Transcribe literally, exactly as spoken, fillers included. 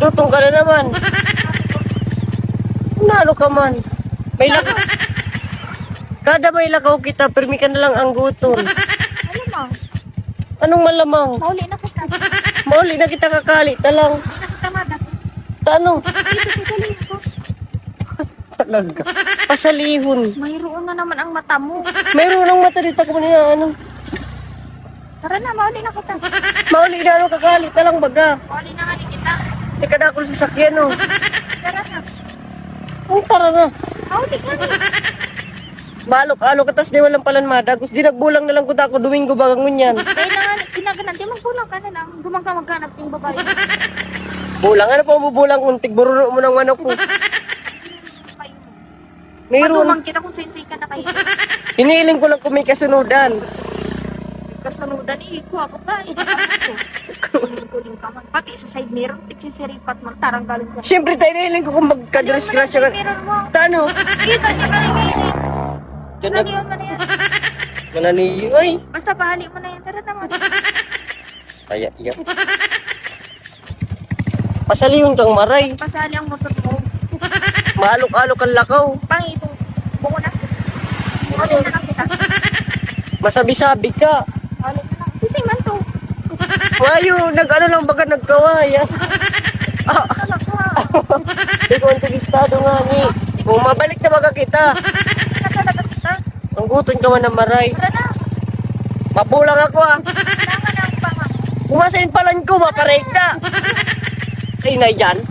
Tutong ka na naman. Nalo ka man. May lak- Kada may lakaw kita, pirmi ka na lang ang gutom. Malamang. Anong malamang? Mauli na kita. Mauli na kita, kakali ta lang. Hindi na kita madapos. Tano? Dito sa galing ko. Talaga. Pasalihon. Mayroon na naman ang mata mo. Mayroon ng mata dito ko niya, ano? Tara na, mauli na kita. Mauli na, ano, kakali ta lang baga. Mauli na nga ni kita. May kadakol sa sakyan, oh. Tara na. Ang tara na. Mauli ka na. Maalok-alok, atas di walang palanmada. Gusto di nagbulang na lang kuta ako, Domingo baga ngunyan. Kaya na nga, ginaganaan. Di magbulang ka na lang. Dumang ka maghanap yung babae. Bulang, ano pa mo bulang kung tigburuno mo ng manok ko? Mayroon. Madumang kita kung sensei ka na kayo. Hiniling ko lang kung may kasunudan. Kasunudan eh, ikaw ako pa eh. Kuling ka man. Pati sa side mirror, tigsisiripat mo, taranggalin ko. Siyempre, tayo hiniling ko kung magkadisgrasya ka. Side mirror mo. Tano? Kita niya ka rin eh. Diyan Ano nag- yun mo na yan? Mananiyo, ay. Basta pahali mo na yan. Tara naman. Kaya, iya. Pasalihon kang maray. Pasali ang motor mo. Maalok-alok ang lakaw. Pangito. Buko na. Buko na lang kita. Masabi-sabi ka. Balik na lang. Sising man to. Wayo, nag-ano lang baga nagkaway, ah. Ah, Talaga. di ko ang tigistado nga ni. Kung mabalik na baga kita. Talaga kita. Ang guton ka man ng maray. Tara na. Mabulang ako, ah. Kailangan ang panga. Kumasain palan ko, maparekta. Ay, na yan.